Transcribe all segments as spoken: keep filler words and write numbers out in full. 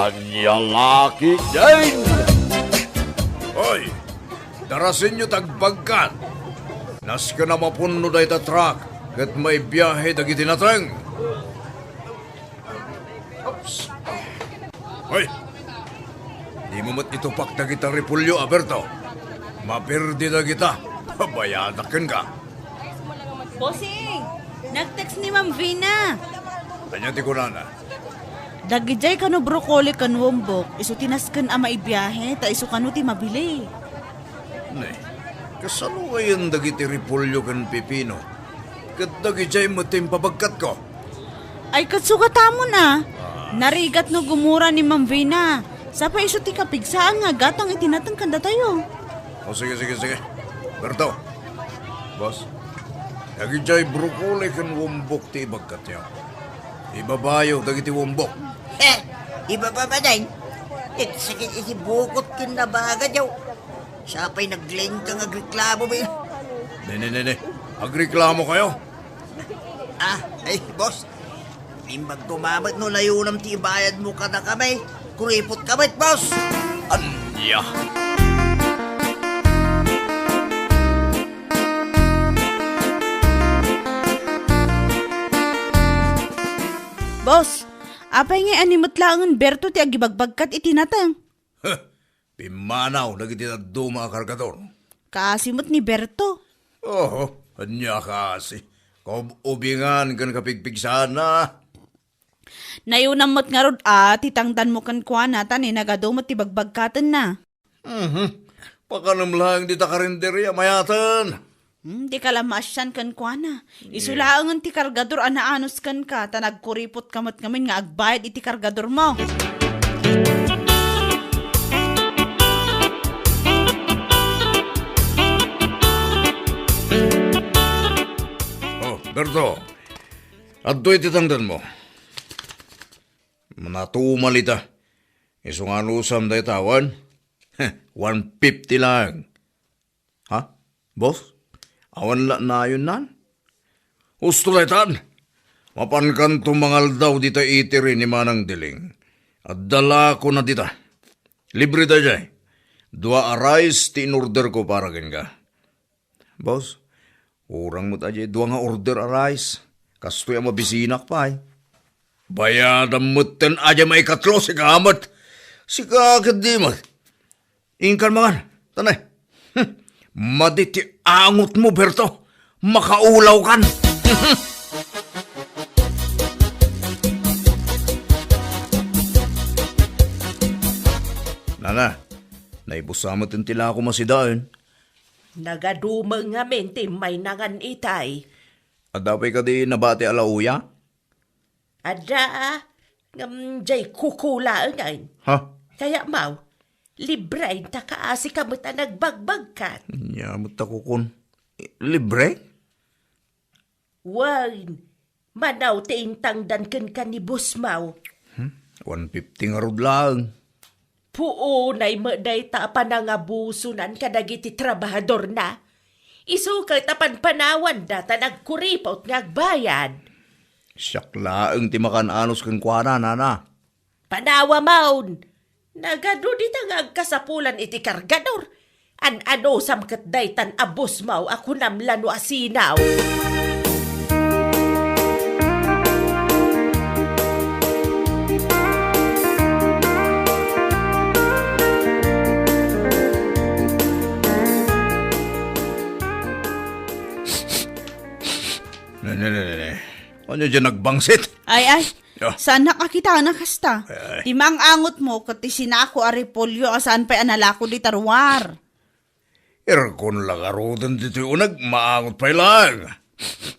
Ania la ketdin? Hoy! Darasenyo ti agbagkat! Nasken a mapunno dayta truck ket maibiahe dagiti nateng. Oops. Hoy! Dimo met itupak dagita repolyo, Berto. Maperdi dagita. Pabayadak kenka. Bossing! Nag-text ni Ma'am Vina. Ania ti kunana? Dagidiay kano broccoli ken wombok, isu ti nasken a maibiahe, ta isu kano ti mabili. Ne, kasano ngayen dagiti repolyo ken pipino? Ket dagidiay met ti impabagkatko. Ay, ket sugatamon a. Ah. Narigat no gumura ni Ma'am Vina. Sa pay isu ti kapigsaan nga agatang iti nateng kadatayo. O, sige, sige, sige. Berto. Boss. Dagidiay broccoli ken wombok ti ibagkatyo. Ibabayo dagiti wombok. He, ibaba manen. Ket sakit iti bukot ken nabaga diyo. Siya pay naglengka nga agreklamo, be. Ne, ne, ne, ne. Agreklamo kayo? Ah, ay, boss. Imbag ko mamet no layonam ti ibayad mo kada kami. Kuripot ka met, boss. Ania? Boss, apay nga ania met laengen Berto ti agibagbagkat iti nateng? Huh, pimmanaw dagiti dadduma a kargador. Kaasi met ni Berto. Oho, ania kaasi? Kaub-ubingan ken kapigpigsaanna. Nayonam met ngarud a ti tangdanmo kenkuana ta ni nagadu met ti bagbagkatenna. Mhm. Pakanem laeng dita karinderia, mayaten. Hmm, dika la maasian kenkuana. Isu laengen ti kargador a naanus kenka, ta nagkuripot ka met ngamin nga agbayad iti kargadormo. Oh, Berto, adtoy ti tangdanmo. Natumal ita. Isu nga anusam dayta, awan? Heh, one fifty laeng. Ha? Boss? Awan la nayonnan? Husto daytan. Mapankanto mangaldaw dita itiri ni Manang Diling. Adda la kona dita. Libre daydiay. Dua a rice ti in-order ko para kenka. Boss, urang met a diay dua nga order a rice. Kastoy a mabisinak pay. Bayadam metten a diay maikatlo, sika met. Sika ketdi met. Inkan mangan. Tanay. Hmm. Madi ti angotmo, Berto. Makaulawkan. Nana, naibusa metten ti lako masidaen. Nagadu met ngamin ti mainangan itay. Adda pay kadi nabati a lauya? Adda, ngem diay kuko laengen. Ha? Kayatmo, libre ta kaasika met a nagbagbagkat. Ania met ta kukon? Libre? Wen, manaw ti intangdan kenka ni bossmo. Hmm? One fifty ngarud laeng. Puonay met dayta a panangabusonan kadagiti trabahadorna. Isu ket a panpanawanda ta nagkuripot nga agbayad. Siak laeng ti makan-anus kenkuana, nana. Panawamon! Nagadu dita nga agkasapulan iti kargador. An-anusam ket daytan a bossmo a kunam la no asino. Ne, ne, ne, ne, ne. Ania diay nagbangsit? Ay, ay. Ya. Saanak a kitana kasta. Ay, ay. Ti maang-angotmo ket ti sinako a repolyo a saan pay a nalako dita ruar. Irkon la ngaruden ditoy uneg, maangot pay laeng.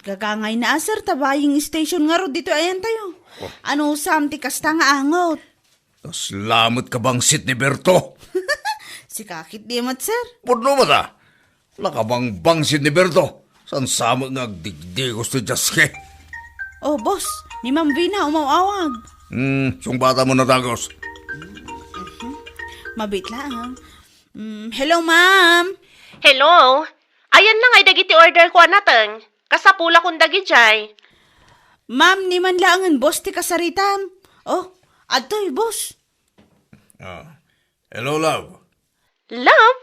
Gagangayna a, sir, ta buying station ngarud ditoy ayantayo. Oh. Anusam ti kasta nga angot? Kasla met kabangsit ni Berto. Sika ketdi met, sir. Pudno met a. Nakabangbangsit ni Berto. Saan sa met nga agdigdigos ti diaske. Oh, boss, ni Ma'am Vina umaw-awag. Hmm, sungbatam a dagos. Mabiit laeng. Mm, hello, ma'am. Hello? Ayanna ngay dagiti order ko a nateng. Kasapulakon dagidiay. Ma'am, ni man laengen boss ti kasaritam. Oh, adtoy, boss. Ah. Hello, love. Love?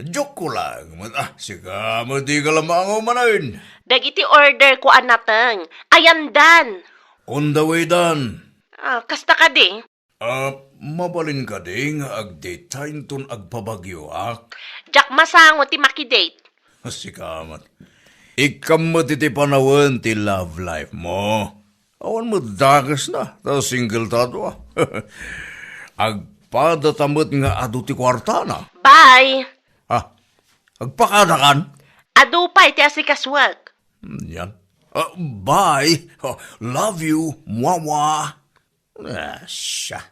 Joke ko lang. Mat-, ah, sika mo di ka lamangaw manen. Dagiti order ko a nateng. Ayandan. On the way dan. Ah, kasta kadi? Ah, mabalin kadi nga agdate inton agpabagyoak? Diak masango ti makidate. Sika met. Ikkam met iti panawen ti love life mo. Awan met dakesna, ta single ta dua. Agpada ta met nga adu ti kuartana. Bye. Ah, agpakadakan? Adu pay ti asikasuak. Yan. Ah, bye. Ah, love you. Mwawa. Ah, siya.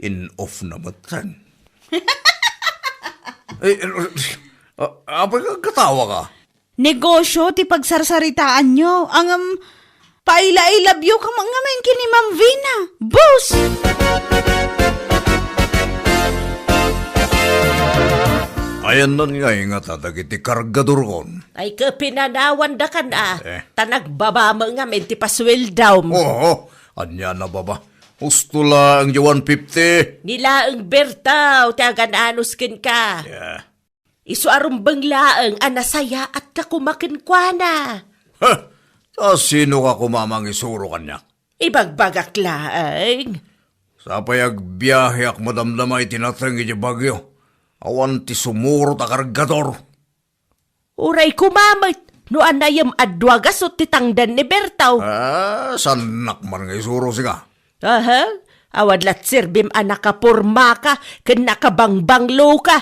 In off na met. Eh, ah, apay ka, katawa ka? Negosyo ti pagsarsaritaanyo. Ngem, paila-ilabyo ka ngamin ken ni Ma'am Vina. Boss! Ayandan nga ingata dagiti kargadorkon. Ay, kapinanawan da kan, ah. Eh. Ta nagbaba met ngamin ti pasueldam. Oo, ania na baba? Husto laeng di one fifty. Ni laeng Bertaw ti agan-anos kenka. Yeah. Isu a rumbeng laeng a nasayaatka koma kenkuana. Ha? Ta sino ka koma mangisuro kaniak? Ibagbagak laeng. Sapay agbiaheak madamdama iti nateng iti bagyo. Awan ti sumurot a kargador. Uray koma met, no anayem a dua gasut ti tangdan ni Bertaw. Ah, saannak man nga isuro sika. Aha, awan la serbim a nakapormaka ken nakabangbangloka,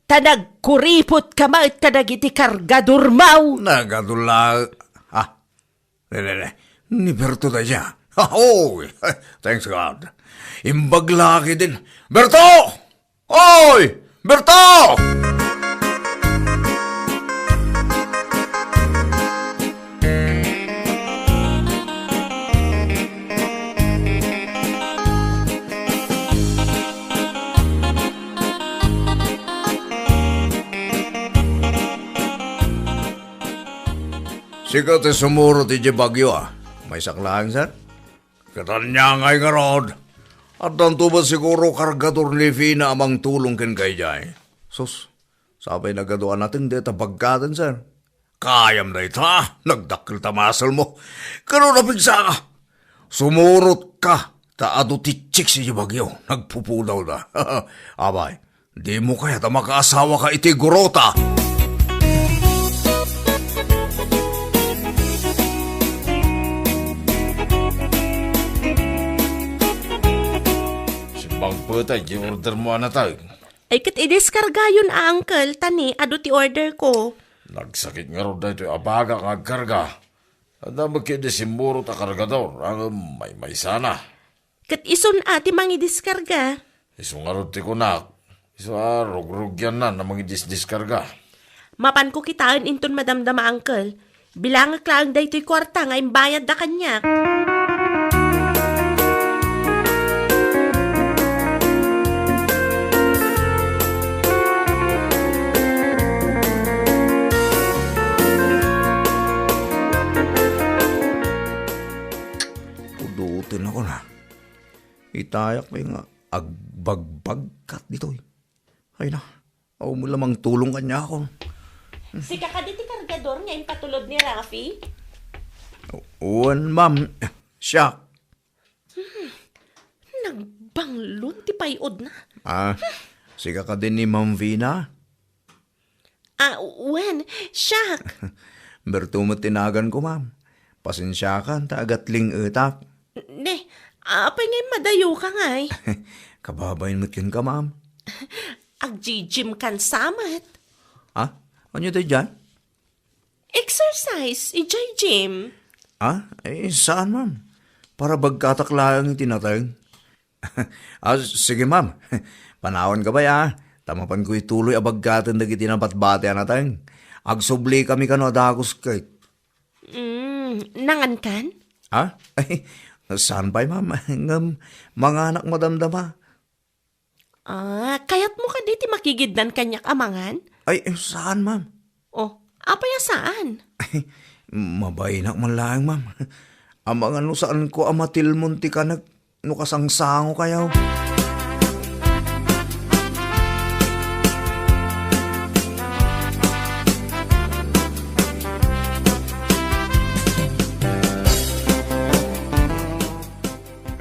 ta nagkuripotka met kadagiti kargadormo. Nagadu la, ah, ne, ne, ne. Ni Berto dayta. Oh, thanks God. Imbag la ketdin. Berto! Oy! Berto! Sika ti sumurot iti bagyo, a. Maysak laeng, sir? Ket ania ngay ngarud? Addanto met siguro kargador ni Vina a mangtulong kenka idiay. Sus, sapay nagadu a nateng dayta bagkaten, sir. Kayam dayta, nagdakkel ta muscle-mo. Ket no napigsaka, sumurotka, ta adu ti chicks iti bagyo, nagpupudawda. Abay, dimo kayat a makaasawaka iti gurota? Simmangpet ti order mo a nateng. Ay, ket idiskargayon a, uncle, ta ni, adu ti order ko. Nagsakit ngarud daytoy a bagak nga agkarga. Adda met ketdi simmurot a kargador, ngem maymaysana. Ket isun a ti mangidiskarga. Isu ngarud ti kunak. Isu a rugrugyanna a mangidisdiskarga. Mapanko kitaen inton madamdama, uncle. Bilangek laeng daytoy kuarta nga imbayadda kaniak. Pudoten ako na. Itayak pay nga agbagbagkat ditoy. Ay na, awan met la mangtulong kaniakon. Sika kadi ti kargador nga impatulod ni Rafi? Wen, ma'am. Siak. Hmm, nagbanglon ti pay-odna. Ah, sika kadi ni Ma'am Vina? Ah, wen, siak. Berto met ti naganko, ma'am. Pasensiakan ta agatling-etak. Ne, apay ngay madayoka ngay? Kababain met kenka, ma'am. Agjijim kan sa met. Ah, ania daydiay? Exercise, idiay gym. Ah, eh, saan, ma'am? Para bagkatak laeng iti nateng. Ah, sige, ma'am. Panawanka pay, ah. Ta mapanko ituloy a bagkaten dagiti nabatbati a nateng. Agsublikami kano a dagus ket. Mm, nangankan? Ah? Ay, saan pay, ma'am? Ngem, manganak madamdama. Ah, kayatmo kadi ti makigidnan kaniak a mangan? Ay, saan, ma'am. Oh, apay a saan? Ay, mabainak man laeng, ma'am. Amangan no saanko a matilmon ti kanek, no kasangsangokayo.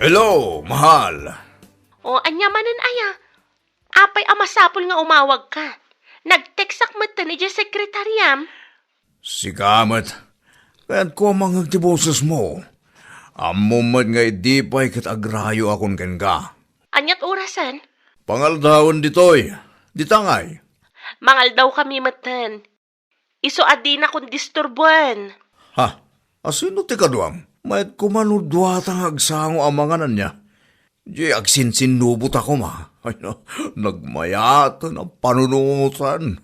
Hello, mahal. O, ania manen aya? Apay a masapul nga umawagka? Nag-textak metten idiay sekretariam. Sika met, kayatko a mangngeg ti bosesmo. Ammom met nga idi pay ket agrayoakon kenka. Aniat orasen? Pangaldawen ditoy. Dita ngay? Mangaldawkami metten. Isu a dinakon disturboen. Ha? Asino ti kaduam? Mayat koma no duata nga agsango a mangan ania. Di agsinsinnubot a koma. Ay, na, nagmayaten a panunutan.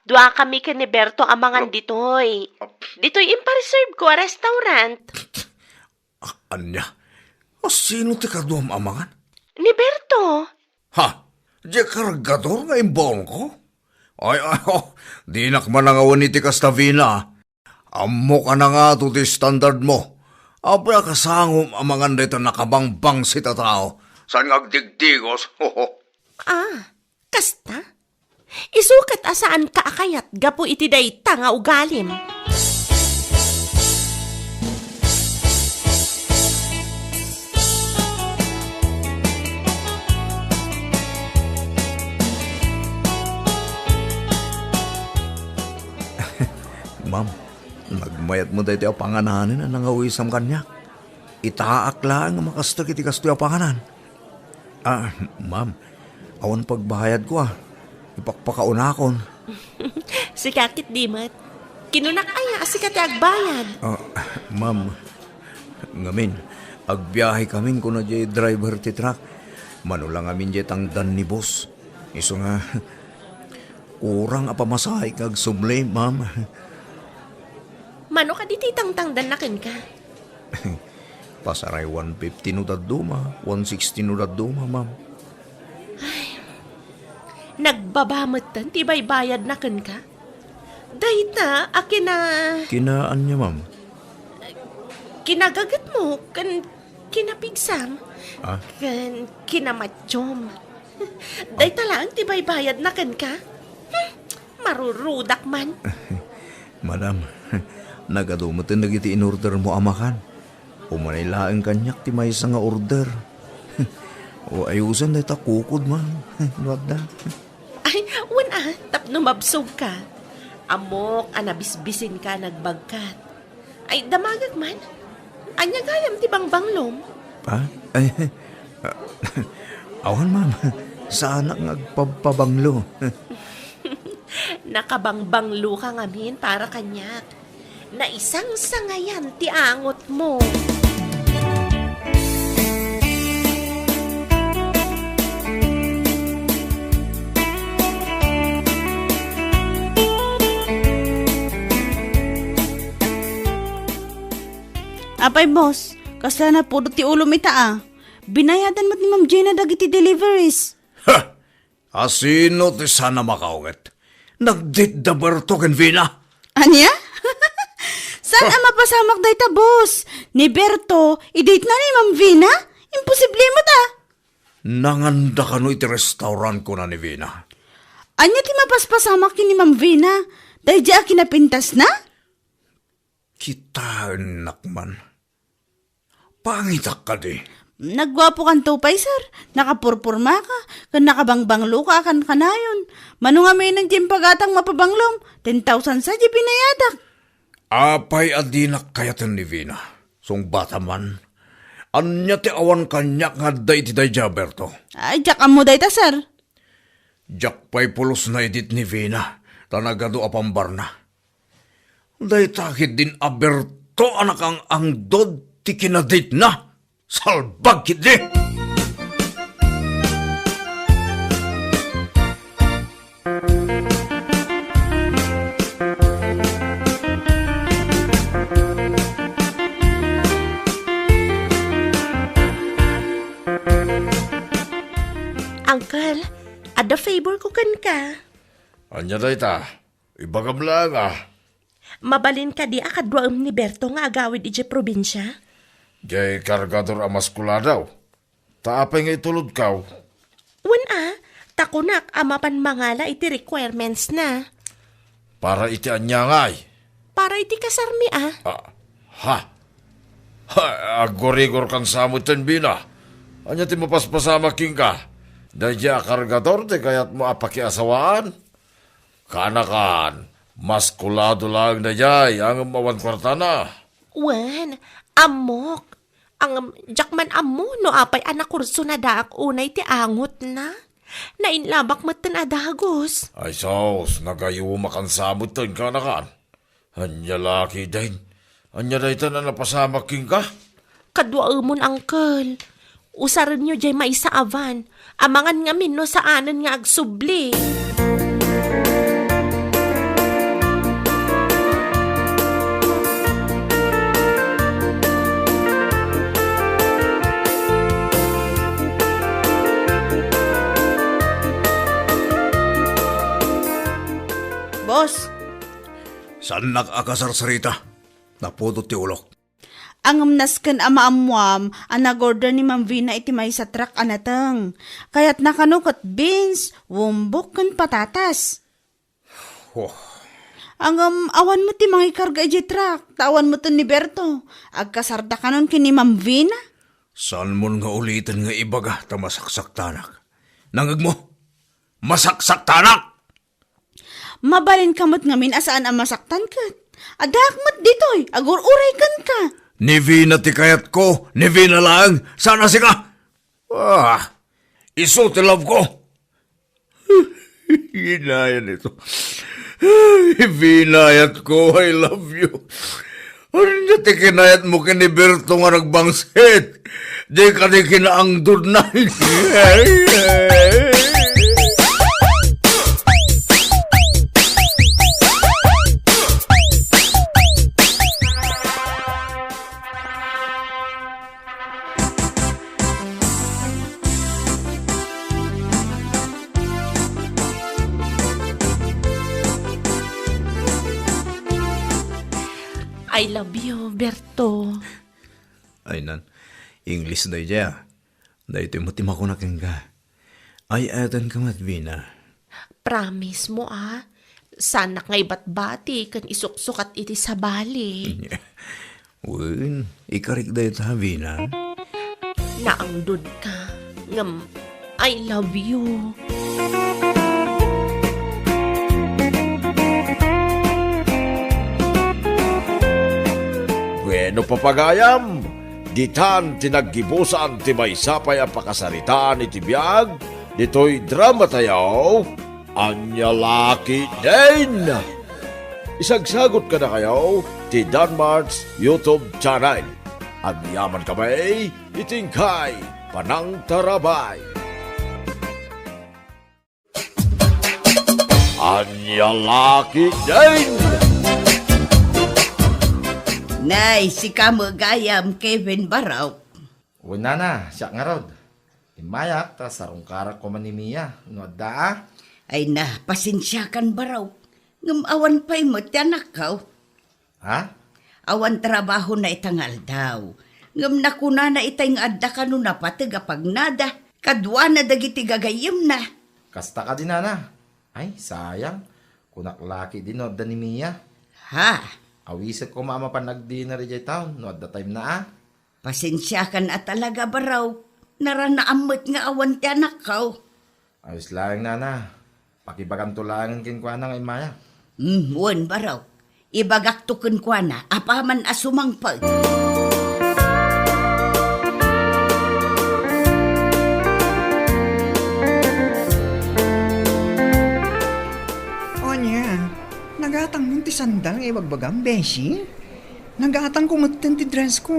Duakami ken ni Berto a mangan ditoy. Ditoy impareserveko a restaurant. Ah, ania? Asino ti kaduam a mangan? Ni Berto. Ha? Diay kargador nga imbaonko? Ay, ay, oh, dinak manangawen iti kasta, Vina. Ammok a nangato ti standardmo. Apay a kasangom a mangan dayta nakabangbangsit a tao? Saan nga agdigdigos? Ah, kasta? Isu ket a saanka a kayat gapu iti dayta nga ugalim. Ma'am, nagmayat met daytoy a pangananen a nangawisam kaniak. Itaak laeng a makastek iti kastoy a panganan. Ah, ma'am, awan pagbayadko, ah. Ipakpakaunakon. Sika ketdi met. Kinunak aya a sika ti agbayad? Ah, ma'am, ngamin, agbiahekamin kuna diay driver ti truck. Mano la ngamin diay tangdan ni boss. Isu nga, kurang a pamasahe nga agsubli, ma'am. Mano kadi ti tangtangdanna kenka? Pasaray one fifty no dadduma, one sixty no dadduma, ma'am. Ay, nagbaba metten ti baybayadna kenka? Dayta a kina- Kina ania, ma'am? Kinagagetmo ken kinapigsam. Ah? Ken kinamatyom. Dayta laeng ti baybayadna kenka? Hmm, marurudak man. Madam, nagadu metten dagiti in-ordermo a makan. Umanay laeng kaniak ti maysa nga order. O, ayusen dayta kukod, ma'am. No adda. Ay, wen a, tapno mabsogka. Ammok a nabisbisinka nagbagkat. Ay, damagek man. Ania gayam ti bangbanglom? Ha? Ay, awan, ma'am. Saanak nga agpabpabanglo. Nakabangbangloka ngamin para kaniak. Naisangsangayan ti angotmo. Apay, boss, kasla napudot ti ulom ita, a? Binayadan met ni Ma'am Gina dagiti deliveries. Ha! Asino ti saan a makaunget? Nagdate da Berto ken Vina? Ania? Saan a mapasamak dayta, boss? Ni Berto, i-date na ni Ma'am Vina? Imposible met, a. Nanganda kano iti restaurant kuna ni Vina? Ania ti mapaspasamak ken ni Ma'am Vina? Daydiay a kinapintasna? Kitaennak man. Pangitak kadi? Nagguapokanto pay, sir. Nakapurpurmaka, ken nakabangbangloka a kankanayon. Mano ngamin ti impagatang mapabanglom? Ten thousand sa di binayadak. Apay a dinak kayaten ni Vina? Sungbata man. Ania ti awan kaniak nga adda iti daydiay a Berto? Ay, diak ammo dayta, sir. Diak pay pulos naidate ni Vina, ta nagadu a pambarna. Dayta ketdin a Berto a nakang-angdod ti kinadate na. Salbag ketdi! Uncle, adda favor ko kenka. Ania dayta? Ibagam laeng, a. Mabalin kadi a kaduaem ni Berto nga agawid idiay probinsia? Jay kargador a maskuladaw. Ta apay nga itulodkaw? Wen a, ta kunak a mapan mangala iti requirements na. Para iti ania ngay? Para iti kasarmi a. Ah, ha? Ha, aggurigor kan sa metten, Vina. Ania ti mapaspasamak kenka? Daydiay a kargador ti kayatmo a pakiasawaan? Kaanakan, maskulado laeng daydiay, ngem awan kuartana. Wen, ammok. Ngem, diak man ammo no apay a nakursunadaak unay ti angotna. Nainlabak metten a dagus. Ay sus, nagayumakan sa metten, kaanakan. Ania la ketdin? Ania dayta a napasamak kenka? Kaduaemon, uncle. Usarenyo jay maysa a van. Amangan ngamin no saanen nga agsubli. Boss, saannak a kasarsarita. Napudot ti ulok. Ngem nasken a maammoam a nag-order ni Ma'am Vina iti maysa truck a nateng. Kayatna kano ket beans, wombok, ken patatas. Oh. Ngem awan met ti mangikarga idiay truck, ta awan met ni Berto. Agkasardakanon ken ni Ma'am Vina. Saanmon nga uliten nga ibaga ta masaksaktanak. Nangngegmo? Masaksaktanak! Mabalinka met ngamin a saan a masaktan ket. Addaak met ditoy, agur-uray kenka. Ni Vina ti kayatko, ni Vina laeng, saan a sika. Ah, isu ti love ko. Inayan ito. Ay, Vina, ayatko, I love you. Ania ti kinayatmo ken ni Berto nga nagbangsit? Di kadi kinaangdodna. I love you, Berto. Ay nan, English daydiay a. Daytoy met ti makuna kenka. Ay-ayatenka met, Vina. Promise mo, a? Saanak nga ibatbati ken isuksukat iti sabali. Wen, ikarik dayta, Vina. Naangdodka, ngem I love you. Bueno, papagayam, ditan ti naggibusan ti maysa pay a pakasaritaan iti biag ditoy drama tayo, Ania La Ketdin. Isagsagot kadakayo ti Danmart's YouTube channel. Agyaman kami iti inkay panangtarabay. Ania La Ketdin! Nay, sika met gayam, Kevin Barok. Wen, nana, siak ngarud. Immayak ta sarungkarak koma ni Mia no adda a. Ay na, pasensiakan, Barok. Ngem awan pay met ti anakko. Ha? Awan trabahona ita nga aldaw. Ngem nakunana itay nga adda kano napateg a pagnada kaduana dagiti gagayyemna. Kasta kadi, nana? Ay, sayang. Kunak la ketdi no adda ni Mia. Ha? Awisek koma a mapan agdinner idiay town no adda time na a. Pasensiakan a talaga, Barok. Naranaam met nga awan ti anakko. Ayos laeng, nana. Pakibaganto laengen kenkuana nga immaya. Hmm, wen, Barok. Ibagakto kenkuana apaman a sumangpet. Ania, nagatangmon ti sandal nga ibagbagam, Beshi? Nagatangko metten ti dress ko.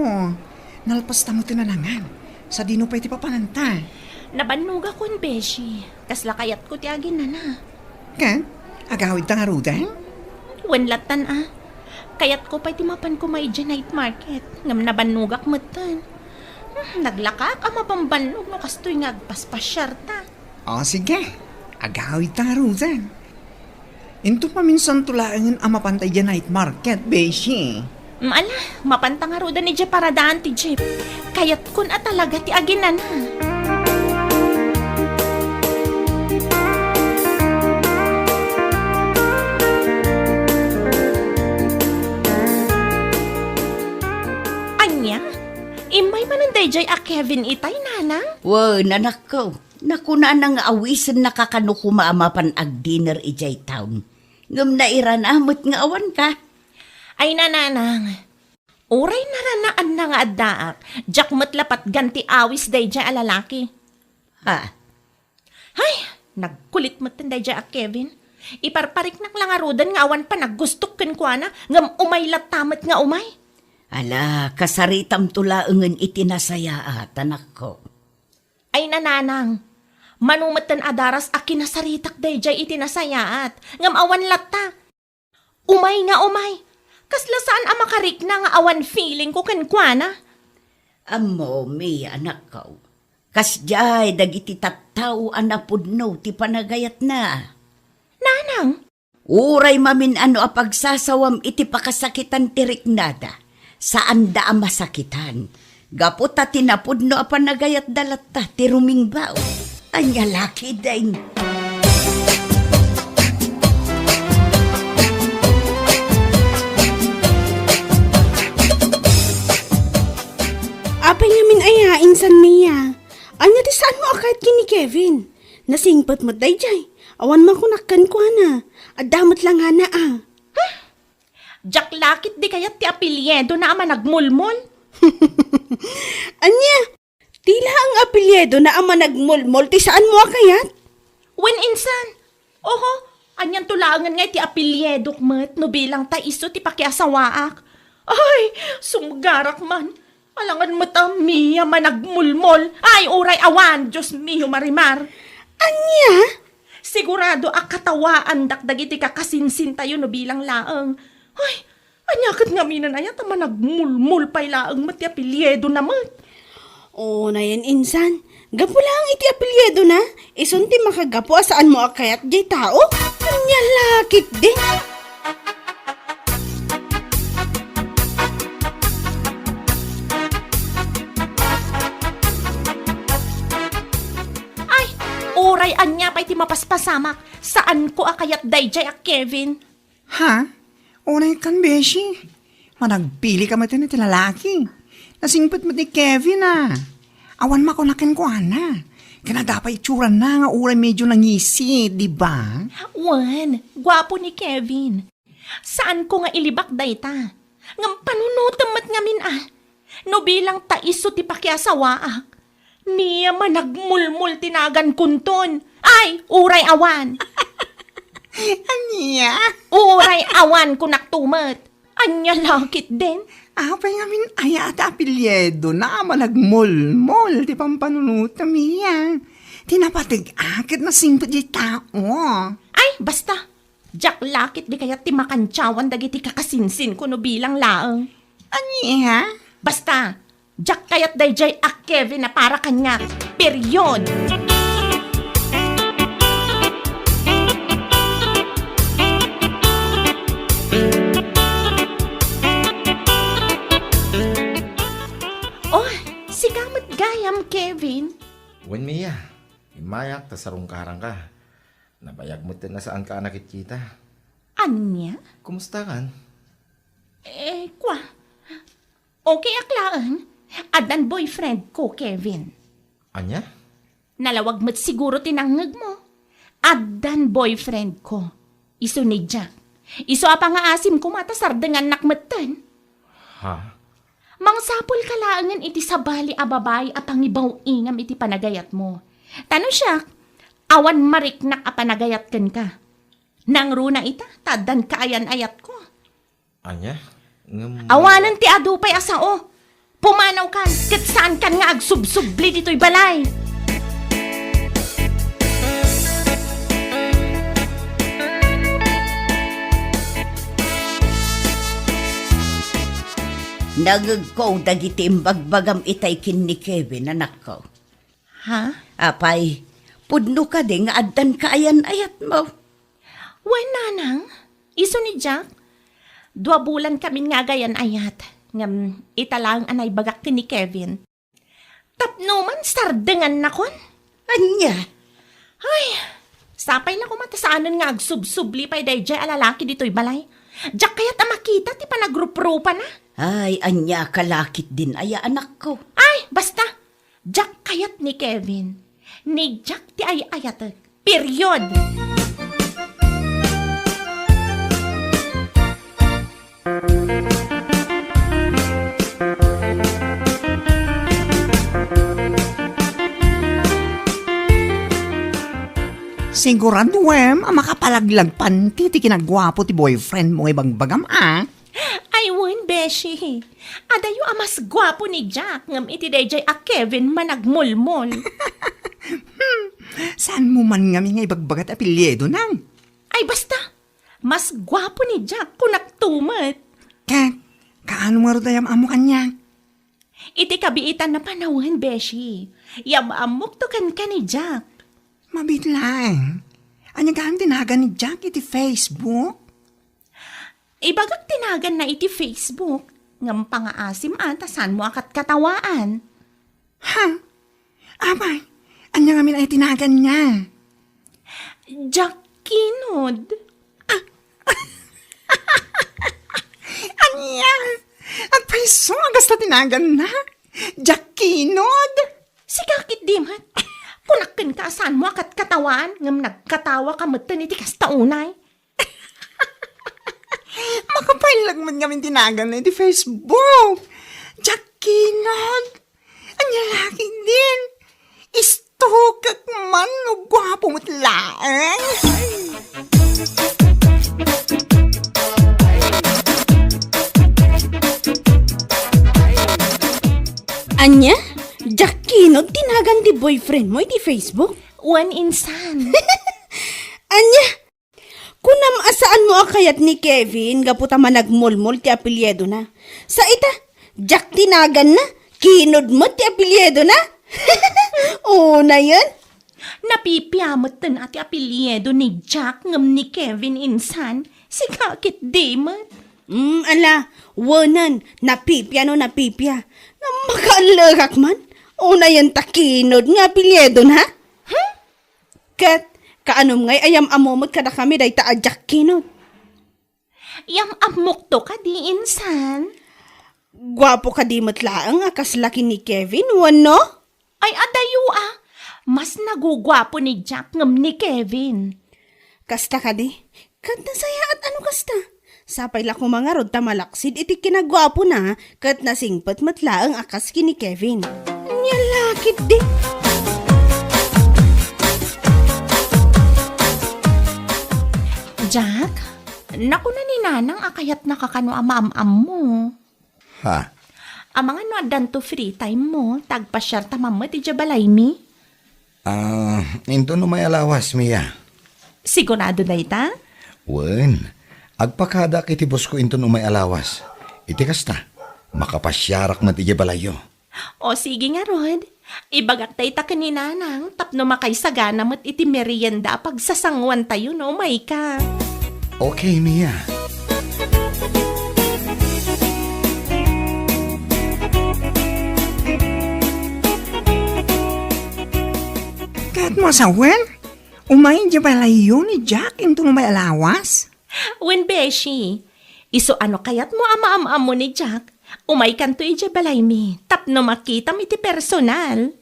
Nalpasta metten a nangan. Sadino pay ti papananta? Nabannogakon, Beshi. Kasla kayatko ti aginana. Ket, agawidta ngaruden? Wen lattan a. Kayatko pay ti mapan koma idiay night market. Ngem nabannogak metten. Hmm, naglakaak a mabambannog no kastoy nga agpaspasiarta. O, sige. Agawidta ngaruden. Inton maminsanto laengen a mapanta idiay night market, Beshi. Ala, mapanta ngaruden idiay paradaan ti jeep. Kayatkon a talaga ti aginana. Ania? Immay manen daydiay a Kevin itay, nanang? Wen, anakko. Nakunana nga awisennaka kano koma a mapan agdinner idiay town. Ngem nairana met nga awanka. Ay, nanang. Uray naranaanna nga addaak, diak met la patgan ti awis daydiay a lalaki. Ha? Hay, nagkulit metten daydiay a Kevin. Iparpariknak la ngaruden nga awan panaggustok kenkuana, ngem umay latta met nga umay. Ala, kasaritamto laengen iti nasayaat, anakko. Ay, nanang, mano metten a daras a kinasaritak daydiay iti nasayaat, ngem awan latta. Umay nga umay. Kasla saan a makarikna nga awan feelingko kenkuana. Ammo, Mia, anakko. Kasdiay dagiti tattao a napudno ti panagayatna. Nanang? Uray mamin-ano a pagsasawam iti pakasakitan ti riknada, saanda a masakitan. Gapu ta ti napudno a panagayatda latta ti rumingbaw. Ania la ketdin? Apay ngamin aya, insan Mia? Ania ti saanmo a kayat ken ni Kevin? Nasingpet met daydiay. Awan makunak kenkuana. Adda met la ngana a. Diak la ketdi kayat ti apelyidona a Managmulmol. Ania? Ti laeng apelyidona a Managmulmol ti saanmo a kayat? Wen, insan. Oho, anianto laengen nga iti apelyidok met no bilang ta isu ti pakiasawaak? Ay, sumgarak man. Alangan met a Mia Managmulmol. Ay, uray awan, Dios mio, Marimar. Ania? Sigurado a katawaandak dagiti kakasinsintayo no bilang laeng. Ay, ania ket ngamin aya ta Managmulmol pay laeng met ti apelyidona met? Unayen, insan, gapu laeng iti apelyidona, isun ti makagapu a saanmo a kayat diay tao? Ania la ketdin? Ay, uray ania pay ti mapaspasamak, saanko a kayat daydiay a Kevin. Ha? Unaykan, beshi. Managpilika met iti lalaki. Nasingpet met ni Kevin a. Awan makunak kenkuana. Ken adda pay itsurana nga uray medio nangisit, di ba? Wen, guapo ni Kevin. Saanko nga ilibak dayta. Ngem panunotem met ngamin a. No bilang ta isu ti pakiasawaak, Mia Managmulmol ti nagankonton. Ay, uray awan. Ania? Uray awan, kunak tumet. Ania la ketdin? Apay ngamin aya ti apelyidona a Managmulmol ti pampanunotem, Mia. Ti napateg-ak ket nasingpet diay tao. Ay, basta. Diak la ketdi kayat ti makantiawan dagiti kakasinsinko no bilang laeng. Ania? Basta, diak kayat daydiay a Kevin a para kaniak. Period! Oh, sika met gayam, Kevin. Wen, Mia, immayak ta sarungkaranka. Nabayag met ti nasaanka a nakitkita. Ania? Kumustakan? Eh, kwa. Okay ak laeng. Addan boyfriend ko, Kevin. Ania? Nalawag met siguro ti nangngegmo. Addan boyfriend ko. Isu ni Jack. Isu a pangaasim koma ta sardengannak metten. Ha? Mangsapulka laengen iti sabali a babai a pangibaw-ingam iti panagayatmo. Ta no siak, awan mariknak a panagayat kenka. Nangruna ita, ta addan kaayan-ayatko. Ania? Ngem awanen ti adu pay a sao. Pumanawkan, ket saankan nga agsubsubli ditoy balay. Nangngegko dagiti imbagbagam itay ken ni Kevin, anakko. Ha? Apay, pudno kadi nga addan kaayan-ayatmo? Wen, nanang, isu ni Jack, Dua bulan kamin nga agayan-ayat, ngem ita laeng a naibagak ken ni Kevin. Tapno man sardengannakon. Ania? Ay, sapay la koma ta saanen nga agsubsubli pay daydiay a lalaki ditoy balay. Diak kayat a makita ti panagruprupana. Ay, ania ka la ketdin aya, anakko? Ay, basta! Diak kayat ni Kevin. Ni Jack ti ay-ayatek. Period! Siguraduem a makapalaglag panti ti kinaguapo ti boyfriend mo nga ibagbagam, a? Ay, wen, beshi. Adayo a mas guapo ni Jack, ngem iti daydiay a Kevin managmulmol. Hmm, saan mo man ngamin nga ibagbaga ti apelyido na? Ay, basta. Mas guapo ni Jack, kunak to met. Ket, kaano ngarud a yam-ammo kaniak? Iti kabiitan a panawen, beshi. Yam-ammok to kenka ni Jack. Mabiit laeng. Ania gayam ti nagan ni Jack iti Facebook? Ibagak ti naganna iti Facebook, ngem pangaasim a ta saanmo a katkatawaan. Ha? Apay, ania ngamin aya ti naganna? Jack Kinod. Ah! Ania? Agpayso a kasta ti naganna? Jack Kinod? Sika ketdi met. Kunak kenka a saanmo a katkatawaan, ngem nagkatawaka metten iti kasta unay. Makapaillag met ngamin ti naganna iti Facebook. Jack Kinod. Ania la ketdin? Istukek man no guapo met laeng. Ania? Jack Kinod ti nagan ti boyfriend mo iti Facebook? Wen, insan. Ania? Kunam a saanmo a kayat ni Kevin gapu ta managmulmol ti apelyidona. Sa ita, Jack ti naganna, Kinod met ti apelyidona. Unayen. Napipia metten a ti apelyido ni Jack ngem ni Kevin insan, sika ketdi met. Mm, ala, wenen, napipia no napipia. Ngem makaallekak man, unayen ta Kinod nga apelyidona. Hmm? Ket, kaanom ngay a yam-ammo met kadakami dayta a Jack Kinod? Yam-ammokto kadi, insan? Guapo kadi met laeng a kasla ken ni Kevin, wenno? Ay, adayo a. Mas naguguapo ni Jack ngem ni Kevin. Kasta kadi? Ket nasayaat a no kasta. Sapay la koma ngarud ta malaksid iti kinaguapona ket nasingpet met laeng a kas ken ni Kevin. Nia la ketdi. Jack, nakuna ni Nanang a kayatnaka kano a maam-ammo. Ha? Amangan no addanto free time mo, ta agpasiarta man met idiay balaymi. Ah, inton umay a lawas, Mia. Sigurado dayta? Wen, agpakadak iti bosko inton umay a lawas. Iti kasta, makapasiarak met idiay balayyo. O, sige ngarud. Ibagak dayta ken ni Nanang tapno makaisagana met iti merienda a pagsasanguantayo no umayka. Okay, Mia. Ket mo sawen, umay idiay balayyo ni Jack inton umay a lawas? Wen, beshi. Isu a no kayatmo a maam-ammo ni Jack, umaykanto idiay balaymi tapno makitam iti personal.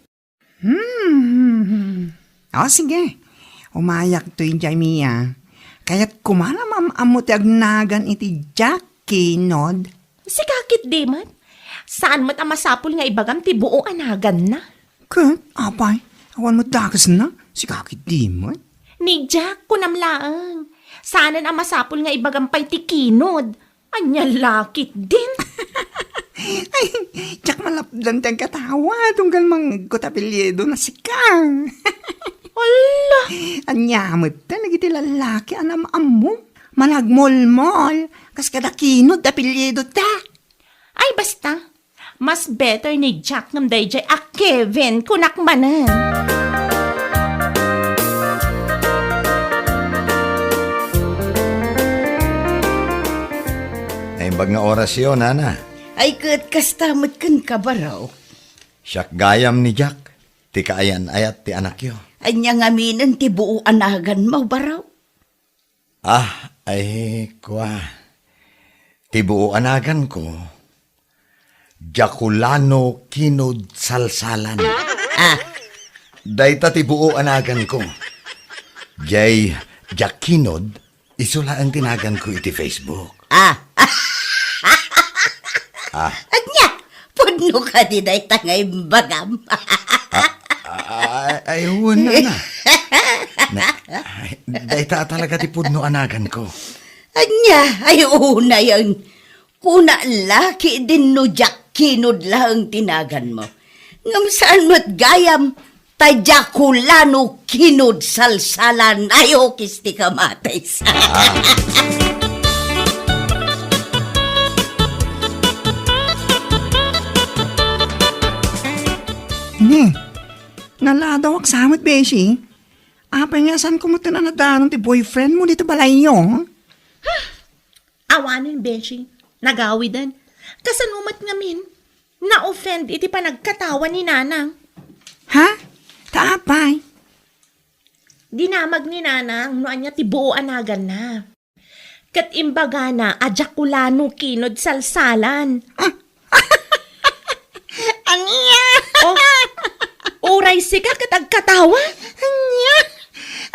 Hmm. O, sige. Umayakto idiay, Mia. Kayatko man a maam-ammo ti agnagan iti Jack Kinod. Sika ketdi met. Saan met a masapul nga ibagam ti buo a naganna. Ket, apay, awan met dakesna. Sika ketdi met. Ni Jack, kunam laeng. Saanen a masapul nga ibagam pay ti Kinod. Ania la ketdin? Ay, diak malapdan ti agkatawa, tunggal mangngegko ta apelyidona sika. Ala! Ania met ta dagiti lallaki a nam-ammo? Managmolmol, kas kada Kinod ti apelyidota. Ay, basta. Mas better ni Jack ngem daydiay a Kevin, kunak manen. Pagngaaurasyonana. Ay, ket kasta met kenka, baro. Siak gayam ni Jack, ti kaayan-ayat ti anakyo. Ania ngaminen ti buo a naganmo, baro? Ah, ay, kua. Ti buo a naganko, Jakulano Kinod Salsalan. Ah. Dayta ti buo a naganko. Jay Jack Kinod, isu laeng ti naganko iti Facebook. Ah. Ah. Ania? Pudno kadi dayta nga imbagam? Ah, ah, ay, wen, na. Na, ay, dayta talaga ti pudno a naganko. Ania? Ay, unayen. Kuna la, ki dinno Jack Kinod laeng ti naganmo. Ngem saan met gayam, ta Jakulano Kinod Salsalan, ay, okis ti kamatis. Ah. Ni, naladawak sa met, beshi. Apay nga saan ko met nadanon ti boyfriend mo dito balayyo? Awanen, beshi. Nagawiden. Kasano met ngamin? Na-offend iti panagkatawa ni Nanang. Ha? Ta apay? Dinamag ni Nanang no ania ti buo a naganna. Ket imbagana a Jakulano Kinod Salsalan. Ah. Ania? Oh, uray sika ket agkatawa? Ania?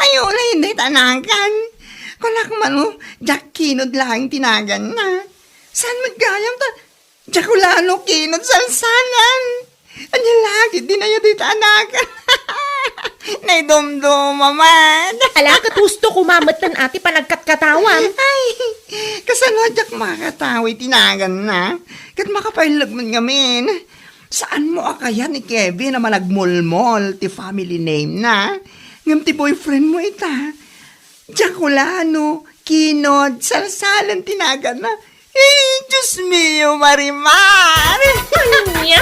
Ay, ulay, dayta nagan. Kunak mano, Jack Kinod laeng ti naganna. Saan met gayam ta Jakulano Kinod Salsalan? Ania la ketdi aya dayta a nagan? Naidumduma man. Ala, ket husto koma metten a ti panagkatkatawam. Ay, kasano a diak makatawa iti naganna? Ket makapailleg met ngamin. Saanmo a kayat ni Kevin a managmulmol ti family name na? Ngem ti boyfriend mo ita, Jakulano Kinod Salsalan ti naganna. Eh, Diyos mio, Marimar! Ania?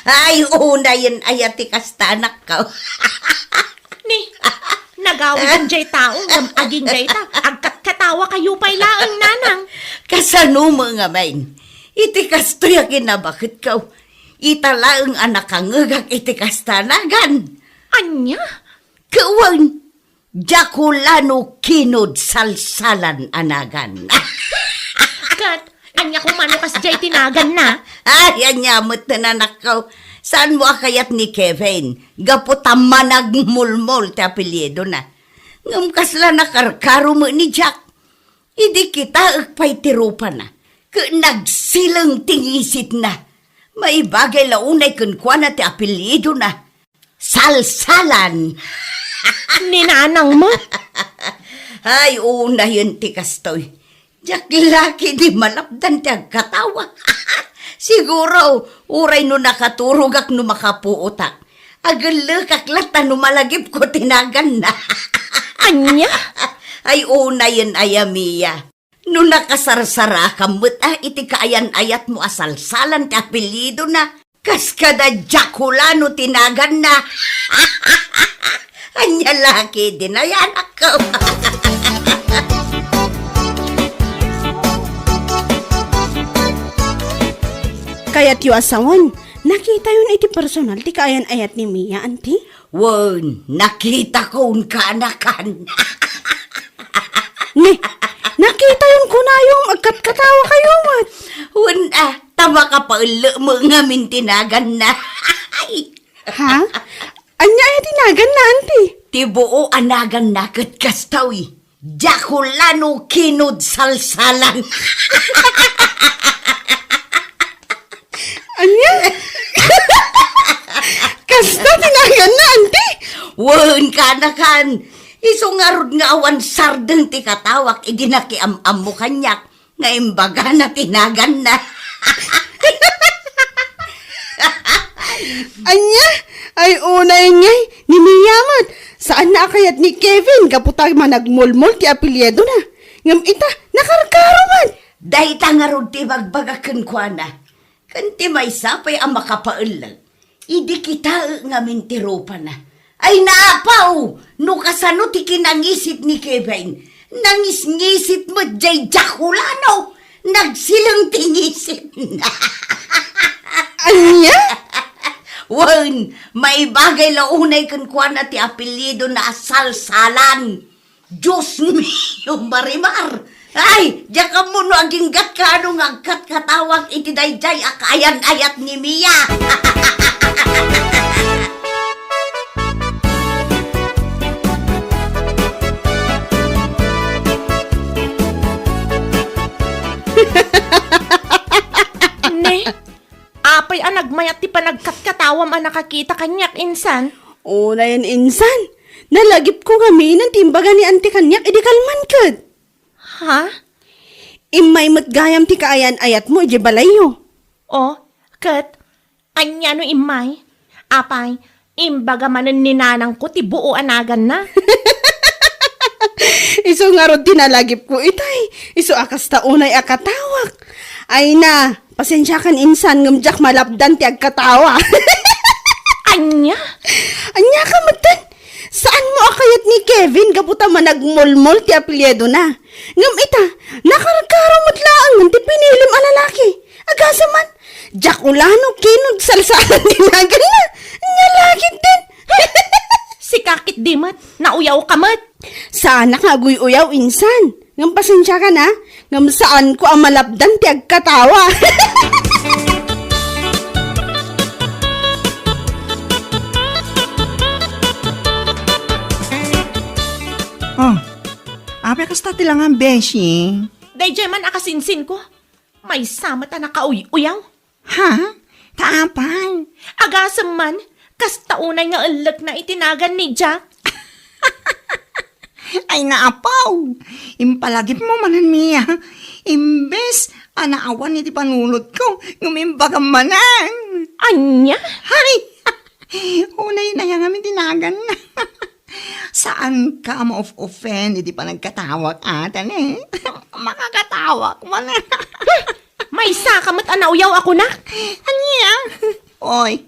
Ay, unayen aya ti kasta, anakko. Ni, nagawid jay tao, ngem agin jay ta, agkatkatawa kayo pay laeng, Nanang. Kasano met ngamin? Iti kastoy a kinabaketko, ita laeng a nakangegak iti kasta a nagan. Ania? Ket wen, Jakulano Kinod Salsalan a nagan. Ket, ania koma no kasdiay ti naganna? Ay, ania met, anakko. Saanmo a kayat ni Kevin? Gapu ta managmulmol ti apelyidona. Ngem kasla nakarkaro met ni Jack. Idi kitaek pay ti rupana, ket nagsileng ti ngisitna. Maibagay la unay kenkuana ti apelyidona. Salsalan. Ni Nanang met? Ay, unayen ti kastoy. Diak la ketdi malapdan ti agkatawa. Siguro, uray no nakaturogak no makapuotak, agellekak latta no malagipko ti naganna. Ania? Ay, unayen aya, Mia. No nakasarsarakam met a iti kaayan-ayatmo a Salsalan ti apelyidona, kas kada Jakulano ti naganna. Ania la ketdi aya, anakko? Kayatyo a sawen, nakitayon iti personal ti kaayan-ayat ni Mia, anti? Wen, nakitakon, kaanakan. Ni, nakitayon kunayom, agkatkatawa kayo met. Wen, ah, ta makapaellemek ngamin ti naganna. Ha? Ania aya ti naganna, anti? Ti buo a naganna ket kastoy. Jakulano Kinod Salsalan. Ania? Kasta ti naganna, anti? Wen, kaanakan. Isu ngarud nga awan sardeng ti katawak idi nakiam-ammo kaniak nga imbagana ti naganna. Ania? Ay, unay ngay, ni Mia met. Saanna a kayat ni Kevin gapu ta managmulmol ti apelyidona. Ngem ita, nakarkaro met. Dayta ngarud ti ibagbagak kenkuana. Ken ti maysa pay a makapaellek, idi kitaek ngamin ti rupana. Ay, naapaw! No kasano ti kinangisit ni Kevin? Nangisngisit met jay Jack Ulano. Nagsileng ti ngisitna. Ania? Wen, maibagay la unay kenkuana ti apelyidona a Salsalan. Dios mio, Marimar! Ay, diak ammo no aginggatka no nga agkatkatawak iti daydiay a kaayan-ayat ni Mia. Ne, apay a nagmayat ti panagkatkatawam a nakakita kaniak insan? Unayen insan, nalagipko ngamin ti imbaga ni Auntie kaniak idi kalman ket. Ha? Immay met gayam ti kaayan-ayatmo idiay balayyo. O, ket ania no immay? Apay, imbaga manen ni nanangko ti buo a naganna. Isu ngarud ti nalagipko itay. Isu a kasta unay a katawak. Ay na, pasensiakan insan ngem diak malapdan ti agkatawa. Ania? Ania ka metten? Saanmo a kayat ni Kevin gapu ta managmolmol ti apelyidona? Ngem ita, nakarkaro met laeng ti pinilim a lalaki. Agasem man, Jack Ulano ken Salsalan ti naganna. Ania la ketdin? Sika ketdi met, nauyaw ka met. Saanak nga aguy-uyaw insan. Ngem pasensiakan a, ngem saanko a malapdan ti agkatawa. Oh, apay kasta ti langam, beshi? Daydiay man a kasinsinko. Maysa met a nakauy-uyaw. Ha? Ta apay? Agasem man, kasta unay nga ellekna iti nagan ni Jack. Ay, naapaw! Impalagipmo manen, Mia. Imbes a naawan iti panunotko, ngem imbagam manen. Ania? Hay! Unay nayangam iti nagan. Saanka a ma-off-offend iti panagkatawak, atan, eh? Makakatawak man. Maysaka met a nauyaw a kunak. Ania? Oy,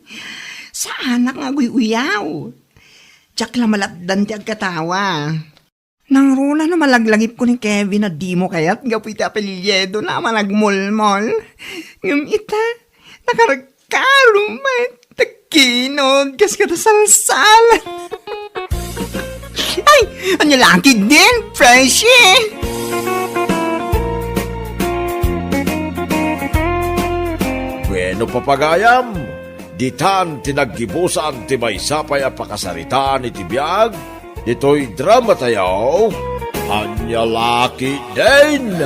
saanak nga aguy-uyaw. Diak la malapdan ti agkatawa. Nangruna no malaglagipko ni Kevin a dimo kayat gapu iti apelyidona a managmolmol. Ngem ita, nakarkaro met. Tagkinod, kas kada salsal. Ay, ania la ketdin, Freshy? Bueno, papagayam, ditan ti naggibusan ti maysa pay a pakasaritaan iti biag ditoy drama tayo, Ania la ketdin?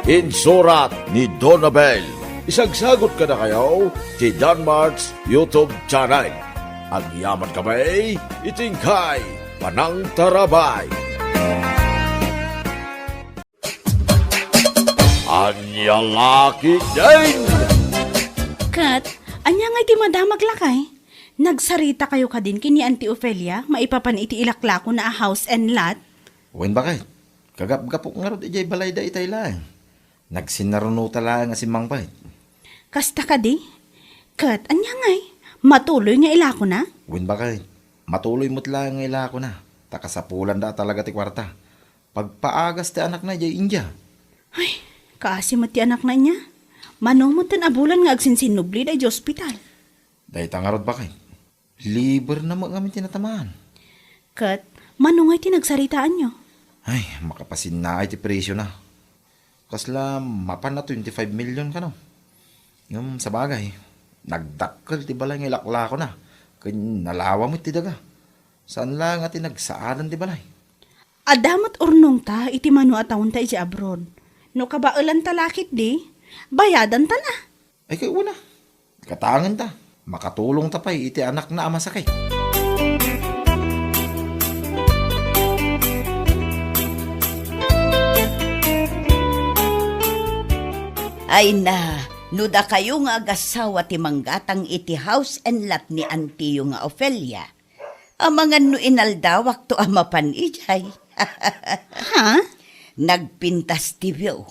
Insurat ni Donabel. Isagsagot kadakayo ti Danmart's YouTube channel. Agyaman kami iti inkay panangtarabay. Ania la ketdin? Ket, ania ngay ti madamag, lakay? Nagsaritakayo kadin ken ni Auntie Ofelia maipapan iti ilaklakona a house and lot? Wen, baket. Kagapgapok ngarud idiay balayda itay laeng. Nagsinarunota laeng a simmangpet. Kasta kadi? Ket ania ngay? Matuloy nga ilakona? Wen, baket. Matuloy met laeng nga ilakona. Ta kasapulanda a talaga ti kuarta. Pagpaagas ti anakna idiay India. Ay, kaasi met ti anakna inya. Mano metten a bulan nga agsinsinnubli daydi ospital? Dayta ngarud, baket. Liber na met ngamin ti natamaan. Ket, mano ngay ti nagsaritaanyo? Ay, makapasinnaay ti presiona. Kasla mapan a twenty-five million kano. Ngem sabagay, nagdakkel ti balay nga ilaklakona, ken nalawa met ti daga. Saan la nga ti nagsaadan ti balay. Adda met urnongta iti mano a taonta idiay abroad. No kabaelanta la ketdi, bayadanta la. Ay, kay una, katangenta. Makatulongta pay iti anakna a masakit. Ay na, no dakayo nga agassawa ti manggatang iti house and lot ni antiyo nga Ofelia, amangan no inaldawakto a mapan idiay. Ha? Nagpintas ti view.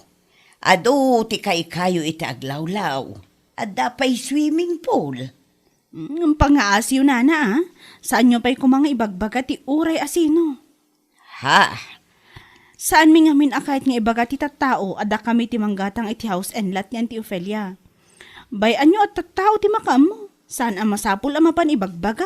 Adu ti kaykayo iti aglawlaw. Adda pay swimming pool. Mm, pangaasiyo, nana, a. Saanyo pay koma nga ibagbaga ti uray asino. Ha? Saanmi ngamin a kayat nga ibaga ti tattao a dakami ti manggatang iti house and lot ni Auntie Ofelia. Bay-anyo a tattao ti makaammo. Saan a masapul a mapan ibagbaga.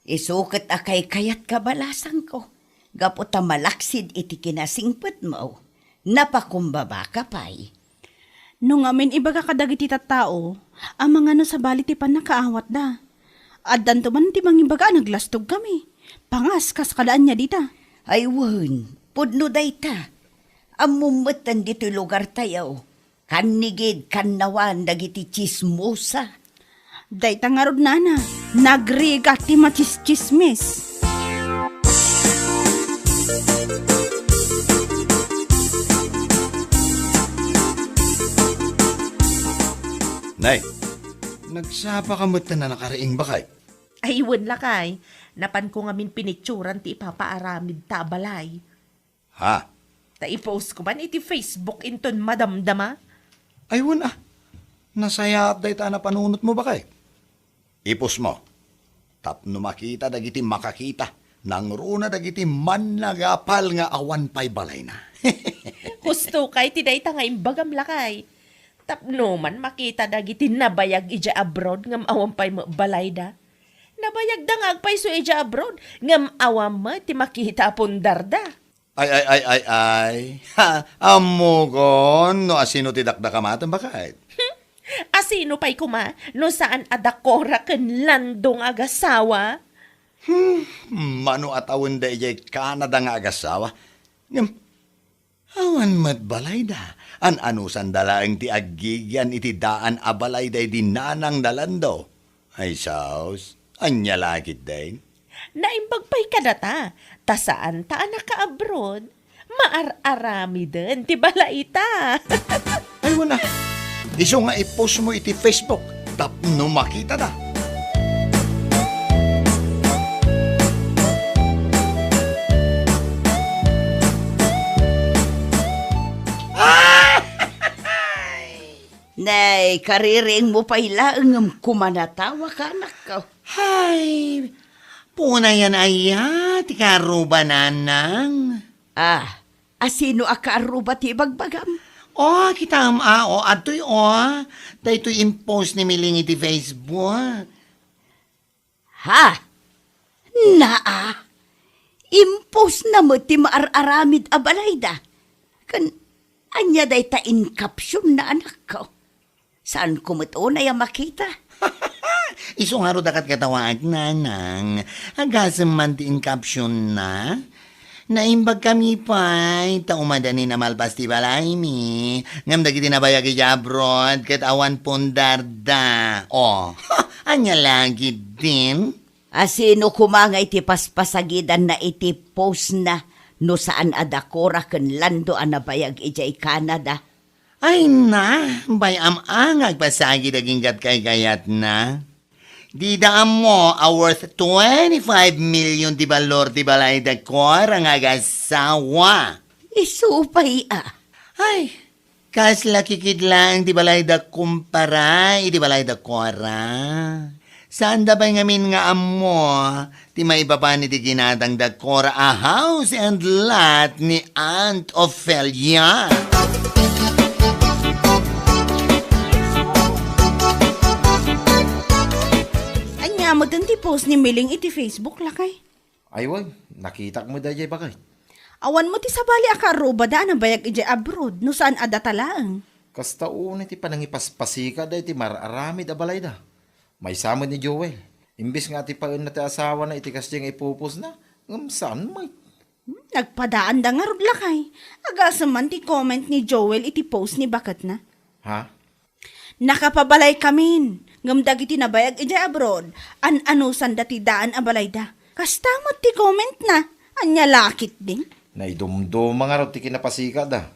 Isu ket a kaykayat kabalasangko, gapu ta malaksid iti kinasingpetmo, napakumbabaka pay. No ngamin ibaga kadagiti tattao, amangan no sabali ti pannakaawatda. Addanto man ti mangibaga a naglastogkami. Pangas, kas kada ania dita. Ay wen, pudno dayta. Ammom metten ditoy lugartayo. Kannigid, kannawan dagiti tsismosa. Dayta ngarud, nana, nagrigat ti matsistsismis. Nay, nagsapa ka met ta nakariing, bakay? Ay, wen, lakay. Napanko ngamin pinitsuran ti ipapaaramid ta a balay. Ha? Ta i-post ko man iti Facebook inton madamdama. Ay, wen a. Nasayaat dayta a napanunotmo, bakay. I-post mo. Tapno makita dagiti makakita, nangruna dagiti mannagapal nga awan pay balayna. Husto kay ti dayta nga imbagam, lakay. Tapno man makita dagiti nabayag idiay abroad ngem awan pay met balayda. Nabayagda nga agpayso idiay abroad ngem awan met ti makita a pundarda. Ay, ay, ay, ay, ay. Ha, ammokon no asino ti dakdakamaten, bakay. Hmm? Asino pay koma no saan a dakora ken Lando nga agasawa? Hmm, mano a tawenda idiay Canada nga agasawa? Ngem, awan met balayda. An-anusanda laeng ti aggigian iti daan a balayda idi nanang da Lando. Ay, sus, ania la ketdin? Naimbag pay kadata, ta saanta a naka-abroad, maar-aramiden ti balayta. Ay, wen a. Isu nga i-post mo iti Facebook tapno makitada. Nay, kaririingmo pay laeng ngem kumanatawa ka, anakko. Hay, punayan aya ti kaarruba, nanang? Ah, asino a kaarruba ti ibagbagam? Oh, kitaem a, oh, adtoy, oh. Daytoy impost ni Miling iti Facebook. Ha? Naa, impostna met ti maar-aramid a balayda. Ken ania dayta in captionna, anakko? Saanko met unay a makita. Isu ngarud a katkatawaek, nanang. Agasem man ti in captionna. Naimbagkami pay ta umadanin a malpas ti balaymi, ngem dagiti nabayag idiay abroad ket awan pundarda. Oh, ania la ketdin? Asino koma nga iti paspasagidanna iti postna no saan a dakora ken Lando a nabayag idiay Canada? Ay na, bay-am a nga agpasagid agingga ti kaykayatna. Dida ammo a worth twenty-five million ti balor ti balay da Cora nga agasawa. Isu pay a. Ay, kasla kikit laeng ti balay da kumpara iti balay da Cora. Saanda pay ngamin nga ammo ti maipapan iti ginatang da Cora a house and lot ni Aunt Ofelia. Ania met ti post ni Miling iti Facebook, lakay? Ay wen, nakitak met daydiay, bakay. Awan met ti sabali a kaarrubada a nabayag idiay abroad no saan a data laeng. Kasta unay ti panangipaspasika daytoy maar-aramid a balayda. Maysa met ni Joel. Imbes nga atipaenna ti asawana iti kasdiay nga ipupusna, ngem saan met. Hmm, nagpadaanda ngarud, lakay. Agasem man ti comment ni Joel iti post ni baketna. Ha? Nakapabalaykamin, ngem dagiti nabayag idiay abroad, an-anusanda ti daan a balayda. Kasta met ti commentna, ania la ketdin? Naidumduma ngarud ti kinapasikada.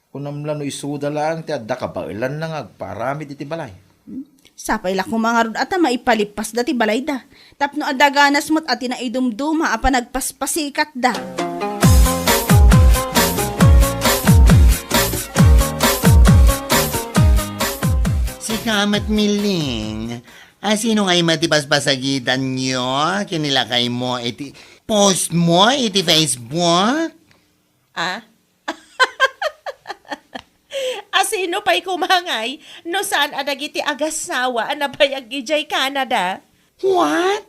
Kunam la no isuda laeng ti adda kabaelanna nga agpaaramid iti balay. Hmm? Sapay la koma ngarud a ta maipalippasda ti balayda. Tapno adda ganas met a ti naidumduma a panagpaspasikatda. Si Kamet Miling, asino ngay met ti paspasagitanyo ken ni lakaymo iti post mo iti Facebook? Ah? Asino pay koma ngay no saan a dagiti agassawa a nabayag idiay Canada? What?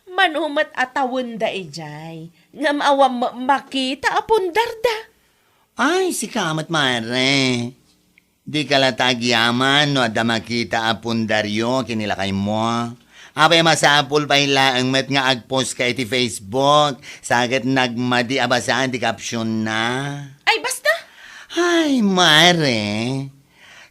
Mano met a tawenda idiay, ngem awan met makita a pundarda. Ay, sika met, Mare. Dika la ta agyaman no adda makita a pundaryo ken ni lakaymo. Apay a masapul pay laeng met nga agpost ka iti Facebook, sa ket nagmadi a basaen ti caption na. Ay, basta! Ay, Mare.